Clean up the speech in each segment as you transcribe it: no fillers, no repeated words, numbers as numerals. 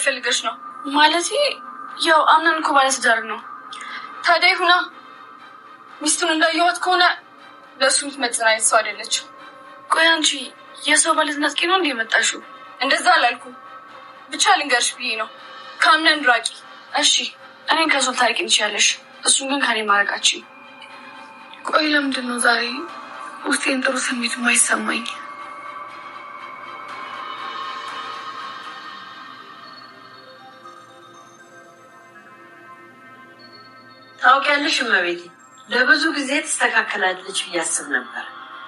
ፈልገሽ ነው? ማለት ያው አምነን እኮ ባለትዳር ነው። ታዲያ ይሁና። ሚስቱን እንዳየኋት ከሆነ ለእሱ የምትመጥን አይነት ሰው አይደለችም። ቆይ አንቺ የሰው ባለትናጥቂ ነው እንዴ የመጣሽው? እንደዛ አላልኩም፣ ብቻ ልንገርሽ ብዬ ነው። ከአምነን ራቂ እሺ። እኔን ከሱ ልታርቂኝ ትችያለሽ፣ እሱን ግን ከኔ ማድረጋችን። ቆይ ለምንድን ነው ዛሬ ውስጤን ጥሩ ስሜት የማይሰማኝ? ታውቂያለሽ እመቤቴ፣ ለብዙ ጊዜ ትስተካከላለች ብዬ አስብ ነበር፣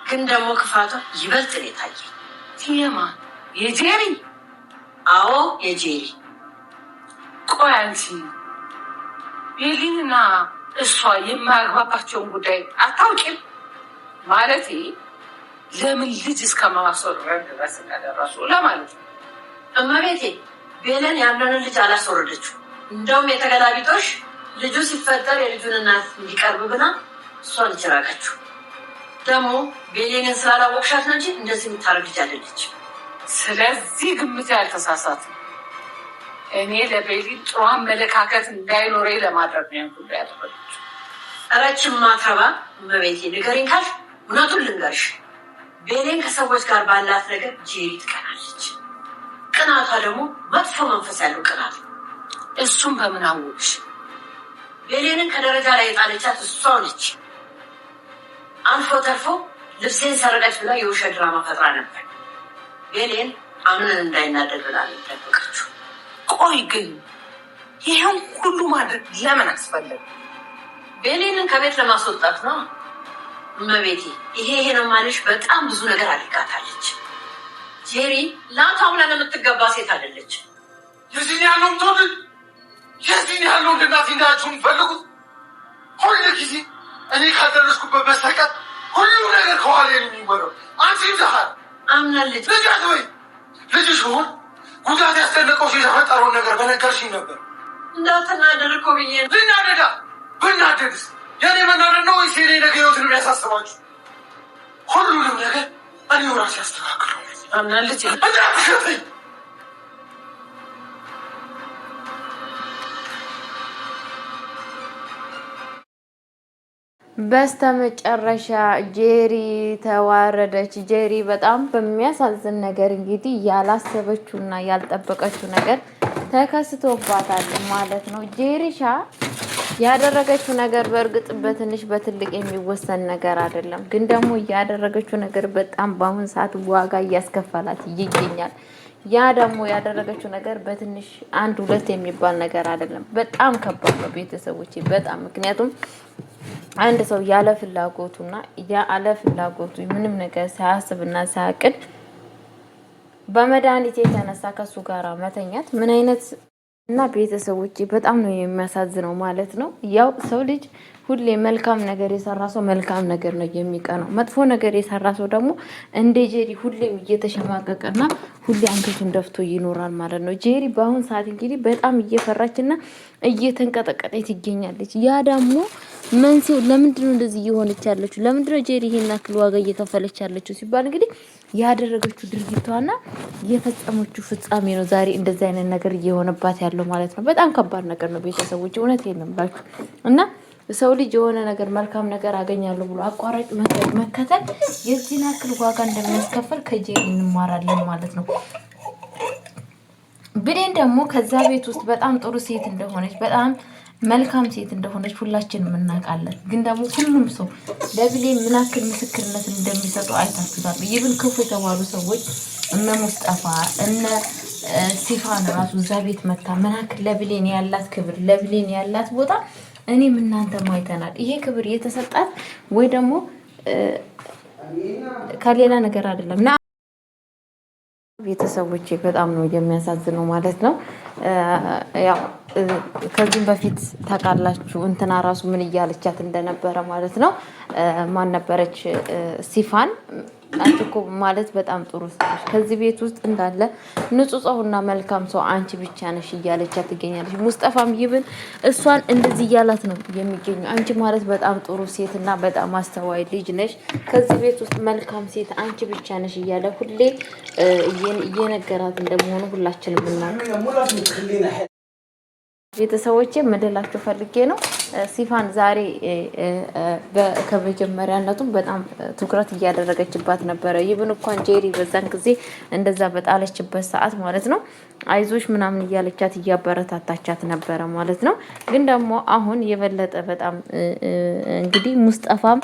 ግን ደግሞ ክፋቷ ይበልጥ ነው የታየኝ። የማ የጄሪ? አዎ የጄሪ። ቆይ አንቺ ቤሊንና እሷ የማያግባባቸውን ጉዳይ አታውቂም? ማለት ለምን ልጅ እስከ ማስወረድ ድረስ እንደደረሱ ለማለት ነው። እመቤቴ፣ ቤለን ያንንን ልጅ አላስወረደችው። እንደውም የተገላቢጦሽ ልጁ ሲፈጠር የልጁን እናት እንዲቀርብ ብላ እሷ ልጅ ራቀችው። ደግሞ ቤሌንን ስላላወቅሻት ነው እንጂ እንደዚህ የምታደርግ ልጅ አይደለች። ስለዚህ ግምት ያልተሳሳት እኔ ለቤሊን ጥሩ አመለካከት እንዳይኖረኝ ለማድረግ ነው ያን ሁሉ ያደረገችው። እረችን ማትረባ እመቤቴ፣ ንገሪኝ ካልሽ እውነቱን ልንገርሽ፣ ቤሌን ከሰዎች ጋር ባላት ነገር ጄሪ ትቀናለች። ቅናቷ ደግሞ መጥፎ መንፈስ ያለው ቅናት ነው። እሱም በምን አወቅሽ? ቤሌንን ከደረጃ ላይ የጣለቻት እሷ ነች። አልፎ ተርፎ ልብሴን ሰረቀች ብላ የውሸት ድራማ ፈጥራ ነበር። ቤሌን አምነን እንዳይናደድ ብላ ነው የደበቀችው። ቆይ ግን ይህን ሁሉ ማድረግ ለምን አስፈለገ? ቤሌንን ከቤት ለማስወጣት ነው እመቤቴ። ይሄ ይሄ ነው ማለሽ በጣም ብዙ ነገር አድርጋታለች። ጄሪ ለአቶ አምነን የምትገባ ሴት አይደለች። የዚህን ያህል ነው የምትወዱኝ? የዚህን ያህል ነው እንደ እናቴ እንዳያችሁ የምትፈልጉት? ሁል ጊዜ እኔ ካልደረስኩበት በስተቀር ሁሉ ነገር ከኋላ ነው የሚወራው። አንቺም ዛሀር አምናን ልጅ ልጅ አትበይ። ልጅሽ ሆን ጉዳት ያስደነቀው ሰው የተፈጠረውን ነገር በነገርሽኝ ነበር። እንዳትናደድ እኮ ብዬ ነው። ልናደዳ ብናደድስ የእኔ መናደድ ነው ወይስ የኔ ነገ ህይወት ነው የሚያሳስባችሁ? ሁሉንም ነገር እኔው ራሴ አስተካክለው። አምናን ልጅ እንዳትሸተኝ። በስተመጨረሻ ጄሪ ተዋረደች። ጄሪ በጣም በሚያሳዝን ነገር እንግዲህ ያላሰበችውና ያልጠበቀችው ነገር ተከስቶባታል ማለት ነው። ጄሪሻ ያደረገችው ነገር በእርግጥ በትንሽ በትልቅ የሚወሰን ነገር አይደለም፣ ግን ደግሞ ያደረገችው ነገር በጣም በአሁን ሰዓት ዋጋ እያስከፈላት ይገኛል። ያ ደግሞ ያደረገችው ነገር በትንሽ አንድ ሁለት የሚባል ነገር አይደለም። በጣም ከባድ ነው ቤተሰቦቼ፣ በጣም ምክንያቱም አንድ ሰው ያለ ፍላጎቱና ያለ ፍላጎቱ ምንም ነገር ሳያስብና ሳያቅድ በመድኃኒት የተነሳ ከሱ ጋር መተኛት ምን አይነት እና ቤተሰቦቼ በጣም ነው የሚያሳዝነው ማለት ነው። ያው ሰው ልጅ ሁሌ መልካም ነገር የሰራ ሰው መልካም ነገር ነው የሚቀነው። መጥፎ ነገር የሰራ ሰው ደግሞ እንደ ጄሪ ሁሌም እየተሸማቀቀና ሁሌ አንገቱን ደፍቶ ይኖራል ማለት ነው። ጄሪ በአሁን ሰዓት እንግዲህ በጣም እየፈራችና እየተንቀጠቀጠች ትገኛለች። ያ ደግሞ መንስኤው ለምንድነው እንደዚህ እየሆነች ያለችው? ለምንድነው ጄሪ ይሄን ያክል ዋጋ እየከፈለች ያለችው ሲባል እንግዲህ ያደረገችው ድርጊቷና የፈጸመችው ፍጻሜ ነው ዛሬ እንደዚህ አይነት ነገር እየሆነባት ያለው ማለት ነው። በጣም ከባድ ነገር ነው ቤተሰቦች፣ እውነት ነው እና ሰው ልጅ የሆነ ነገር መልካም ነገር አገኛለሁ ብሎ አቋራጭ መንገድ መከተል የዚህን ያክል ዋጋ እንደሚያስከፍል ከጄሪ እንማራለን ማለት ነው። ብሌን ደግሞ ከዛ ቤት ውስጥ በጣም ጥሩ ሴት እንደሆነች በጣም መልካም ሴት እንደሆነች ሁላችንም እናውቃለን። ግን ደግሞ ሁሉም ሰው ለብሌን ምን ያክል ምስክርነት እንደሚሰጡ አይታችሁታል። ይብን ክፉ የተባሉ ሰዎች እነ ሙስጠፋ እነ ሲፋን ራሱ እዛ ቤት መታ ምን ያክል ለብሌን ያላት ክብር ለብሌን ያላት ቦታ እኔም እናንተም አይተናል። ይሄ ክብር የተሰጣት ወይ ደግሞ ከሌላ ነገር አይደለም። እና ቤተሰቦቼ በጣም ነው የሚያሳዝነው ማለት ነው። ያው ከዚህም በፊት ታውቃላችሁ እንትና ራሱ ምን እያለቻት እንደነበረ ማለት ነው። ማን ነበረች? ሲፋን አንቺ እኮ ማለት በጣም ጥሩ ሰው፣ ከዚህ ቤት ውስጥ እንዳለ ንጹህ ሰውና መልካም ሰው አንቺ ብቻ ነሽ እያለቻት ትገኛለች። ሙስጠፋም ይብን እሷን እንደዚህ እያላት ነው የሚገኘው። አንቺ ማለት በጣም ጥሩ ሴትና በጣም አስተዋይ ልጅ ነሽ፣ ከዚህ ቤት ውስጥ መልካም ሴት አንቺ ብቻ ነሽ እያለ ሁሌ እየነገራት እንደመሆኑ ሁላችንም እናውቅ። ቤተሰቦቼ ምድላችሁ ፈልጌ ነው። ሲፋን ዛሬ ከመጀመሪያነቱም በጣም ትኩረት እያደረገችባት ነበረ። ይብን እንኳን ጄሪ በዛን ጊዜ እንደዛ በጣለችበት ሰዓት ማለት ነው አይዞሽ ምናምን እያለቻት እያበረታታቻት ነበረ ማለት ነው። ግን ደግሞ አሁን የበለጠ በጣም እንግዲህ ሙስጠፋም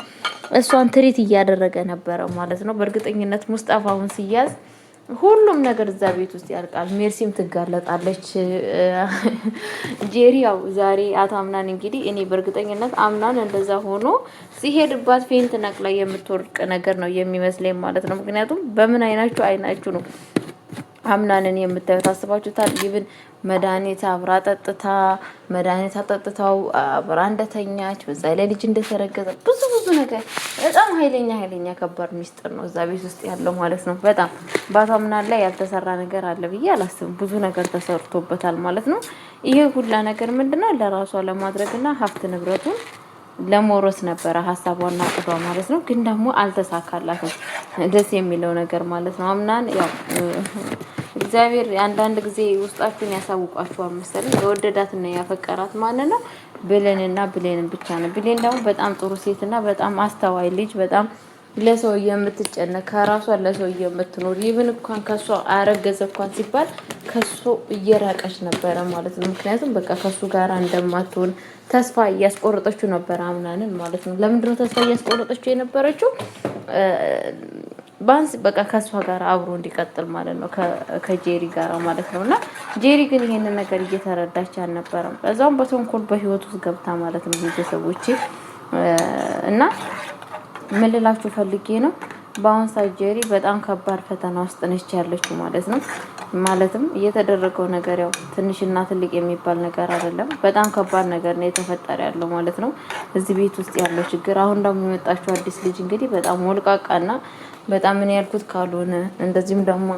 እሷን ትሪት እያደረገ ነበረ ማለት ነው። በእርግጠኝነት ሙስጠፋ አሁን ሲያዝ ሁሉም ነገር እዛ ቤት ውስጥ ያልቃል። ሜርሲም ትጋለጣለች። ጄሪ ያው ዛሬ አቶ አምናን እንግዲህ እኔ በእርግጠኝነት አምናን እንደዛ ሆኖ ሲሄድባት faint ነቅላ የምትወርቅ ነገር ነው የሚመስለኝ ማለት ነው። ምክንያቱም በምን አይናችሁ አይናችሁ ነው አምናንን የምታዩት አስባችሁታል? ይብን መድኃኒት አብራ ጠጥታ መድኃኒት አጠጥታው አብራ እንደተኛች በዛ ላይ ልጅ እንደተረገዘ ብዙ ብዙ ነገር በጣም ኃይለኛ ኃይለኛ ከባድ ሚስጥር ነው እዛ ቤት ውስጥ ያለው ማለት ነው። በጣም በአቶ አምናን ላይ ያልተሰራ ነገር አለ ብዬ አላስብም። ብዙ ነገር ተሰርቶበታል ማለት ነው። ይሄ ሁላ ነገር ምንድነው ለራሷ ለማድረግና ሀብት ንብረቱን ለመውረስ ነበረ ሀሳቧና ቅዷ ማለት ነው። ግን ደግሞ አልተሳካላትም። ደስ የሚለው ነገር ማለት ነው አምናን ያው እግዚአብሔር አንዳንድ ጊዜ ውስጣችሁን ያሳውቋችኋል መሰለኝ። የወደዳትና ያፈቀራት ማን ነው? ብሌንና ብሌንን ብቻ ነው። ብሌን ደግሞ በጣም ጥሩ ሴትና በጣም አስተዋይ ልጅ፣ በጣም ለሰው የምትጨነቅ ከራሷ ለሰው የምትኖር ይብን እንኳን ከሷ አረገዘ እንኳን ሲባል ከሱ እየራቀች ነበረ ማለት ነው። ምክንያቱም በቃ ከሱ ጋር እንደማትሆን ተስፋ እያስቆረጠችው ነበረ አምናንን ማለት ነው። ለምንድነው ተስፋ እያስቆረጠችው የነበረችው? ባንስ በቃ ከእሷ ጋር አብሮ እንዲቀጥል ማለት ነው፣ ከጄሪ ጋር ማለት ነው። እና ጄሪ ግን ይሄንን ነገር እየተረዳች አልነበረም። በዛውም በተንኮል በህይወት ውስጥ ገብታ ማለት ነው ቤተሰቦቼ። እና ምን ልላችሁ ፈልጌ ነው፣ በአሁን ሰዓት ጄሪ በጣም ከባድ ፈተና ውስጥ ነች ያለችው ማለት ነው። ማለትም እየተደረገው ነገር ያው ትንሽና ትልቅ የሚባል ነገር አይደለም። በጣም ከባድ ነገር ነው የተፈጠረ ያለው ማለት ነው እዚህ ቤት ውስጥ ያለው ችግር። አሁን ደግሞ የመጣችው አዲስ ልጅ እንግዲህ በጣም ወልቃቃና በጣም ምን ያልኩት ካልሆነ እንደዚህም ደግሞ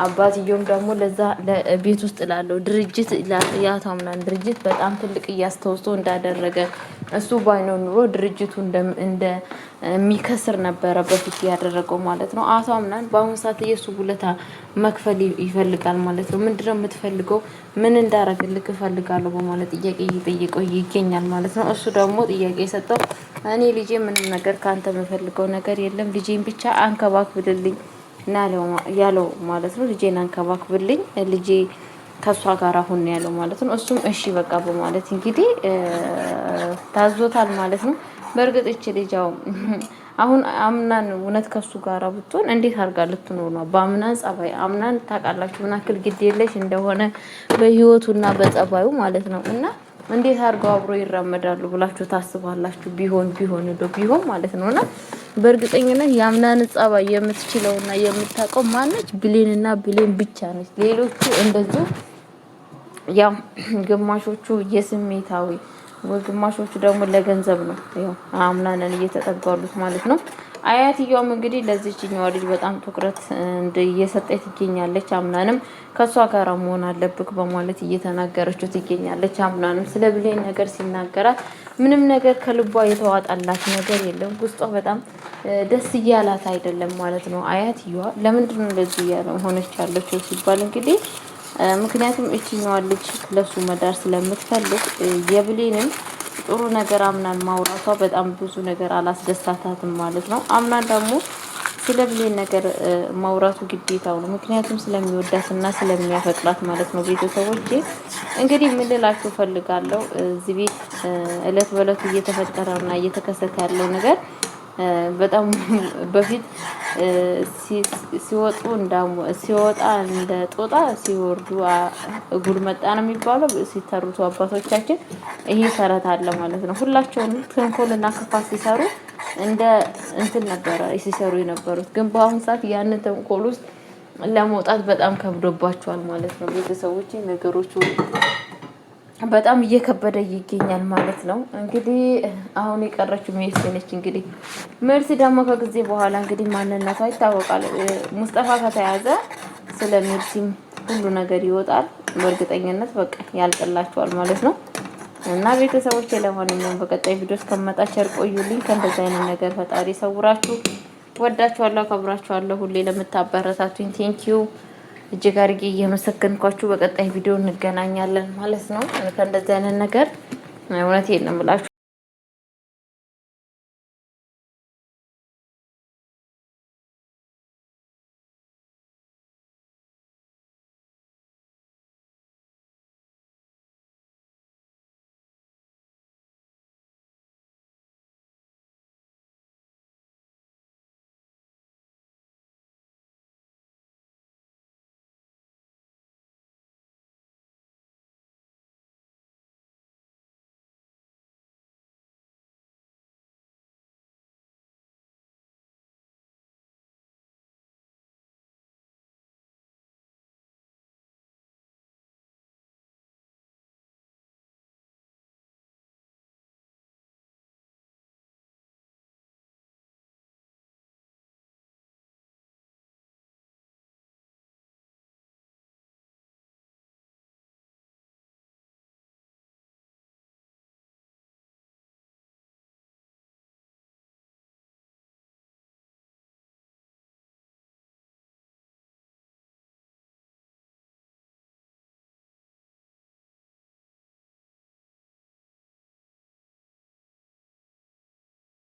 አባትየውም ደግሞ ለዛ ቤት ውስጥ ላለው ድርጅት የአቶ አምናን ድርጅት በጣም ትልቅ እያስተውሶ እንዳደረገ እሱ ባይኖር ኑሮ ድርጅቱ እንደሚከስር ነበረ በፊት ያደረገው ማለት ነው። አቶ አምናን በአሁኑ ሰዓት የእሱ ውለታ መክፈል ይፈልጋል ማለት ነው። ምንድነው የምትፈልገው? ምን እንዳረግልክ እፈልጋለሁ በማለት ጥያቄ እየጠየቀው ይገኛል ማለት ነው። እሱ ደግሞ ጥያቄ የሰጠው እኔ ልጄ ምንም ነገር ከአንተ የምፈልገው ነገር የለም፣ ልጄን ብቻ አንከባክብልልኝ ያለው ማለት ነው። ልጄን አንከባክብልኝ ልጄ ከእሷ ጋር አሁን ያለው ማለት ነው። እሱም እሺ በቃ በማለት እንግዲህ ታዞታል ማለት ነው። በእርግጥ እች ልጅ ያው አሁን አምናን እውነት ከሱ ጋር ብትሆን እንዴት አድርጋ ልትኖር ነው? በአምናን ጸባይ፣ አምናን ታውቃላችሁ ምን ያክል ግድ የለሽ እንደሆነ በህይወቱና በጸባዩ ማለት ነው። እና እንዴት አድርገው አብሮ ይራመዳሉ ብላችሁ ታስባላችሁ? ቢሆን ቢሆን ዶ ቢሆን ማለት ነው። እና በእርግጠኝነት የአምናን ጸባይ የምትችለውና የምታውቀው ማነች? ብሌንና ብሌን ብቻ ነች። ሌሎቹ እንደዚሁ ያው ግማሾቹ የስሜታዊ ግማሾቹ ደግሞ ለገንዘብ ነው ያው አምናንን እየተጠጋሉት ማለት ነው። አያትየዋም እንግዲህ ለዚችኛዋ ልጅ በጣም ትኩረት እየሰጠች ትገኛለች። አምናንም ከእሷ ጋር መሆን አለብክ በማለት እየተናገረችው ትገኛለች። አምናንም ስለ ብሌን ነገር ሲናገራት ምንም ነገር ከልቧ የተዋጣላት ነገር የለም። ውስጧ በጣም ደስ እያላት አይደለም ማለት ነው። አያትየዋ ለምንድን ነው እንደዚህ እያለ ሆነች ያለችው ሲባል እንግዲህ ምክንያቱም እችኛዋ ልጅ ለሱ መዳር ስለምትፈልግ የብሌንም ጥሩ ነገር አምናን ማውራቷ በጣም ብዙ ነገር አላስደሳታትም ማለት ነው። አምናን ደግሞ ስለ ብሌን ነገር ማውራቱ ግዴታው ነው። ምክንያቱም ስለሚወዳትና ስለሚያፈቅራት ማለት ነው። ቤተሰቦቼ እንግዲህ ምን ልላችሁ ፈልጋለሁ፣ እዚህ ቤት እለት በእለቱ እየተፈጠረና እየተከሰተ ያለው ነገር በጣም በፊት ሲወጡ ሲወጣ እንደ ጦጣ ሲወርዱ እጉል መጣ ነው የሚባለው ሲተርቱ አባቶቻችን። ይሄ ተረት አለ ማለት ነው። ሁላቸውንም ተንኮልና ክፋት ሲሰሩ እንደ እንትን ነበረ ሲሰሩ የነበሩት፣ ግን በአሁኑ ሰዓት ያንን ተንኮል ውስጥ ለመውጣት በጣም ከብዶባቸዋል ማለት ነው። ቤተሰቦች ነገሮቹ በጣም እየከበደ ይገኛል ማለት ነው። እንግዲህ አሁን የቀረችው ሜርሲ ነች። እንግዲህ ሜርሲ ደግሞ ከጊዜ በኋላ እንግዲህ ማንነቷ ይታወቃል። ሙስጠፋ ከተያዘ ስለ ሜርሲም ሁሉ ነገር ይወጣል በእርግጠኝነት በቃ ያልቅላቸዋል ማለት ነው። እና ቤተሰቦች ለማንኛውም በቀጣይ ቪዲዮ እስከመጣ ቸር ቆዩልኝ። ከእንደዚህ አይነት ነገር ፈጣሪ ይሰውራችሁ። ወዳችኋለሁ፣ አከብራችኋለሁ። ሁሌ ለምታበረታቱኝ thank you እጅግ አድርጌ እየመሰገንኳችሁ በቀጣይ ቪዲዮ እንገናኛለን ማለት ነው። ከእንደዚህ አይነት ነገር እውነቴን ነው የምላችሁ።